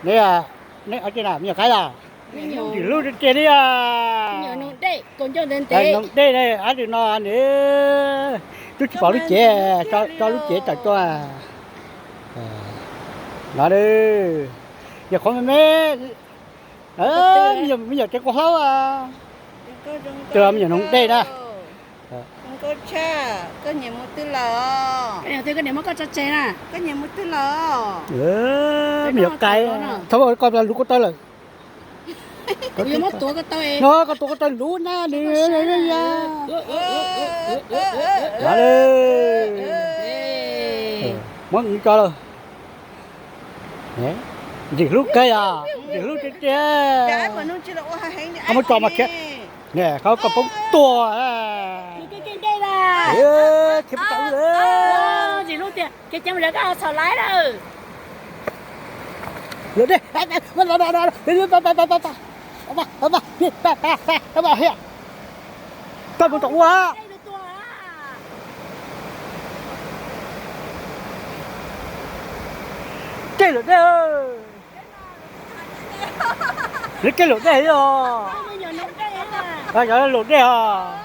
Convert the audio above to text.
Neb, neb ob tsi na, me nyuam qaib los? Ntxim hlub tiag tiag li os. Noog dej ne, ab tsi no ne, twb tsis pom lub cev, tso lub cev tawm tuaj. No, yog qhov me me, me nyuam tsev kua hlaub, tus me nyuam noog dej na. Koj niam muab koj tso tseg na. Me nyuam qaib, thaum koj luv koj taw lawm. No koj tuav koj taw luv na nws. Muab nws tso lawm. Ntxim hlub kawg os, ntxim hlub tiag tiag. Koj muab tso mas khiav. Niam, qhov koj poob tuag. Khiav puas tau lawm. Lawm dej. Koj puas tau ua? Kej lawm dej. Nws kej lawm dej os. Yog lawm dej os.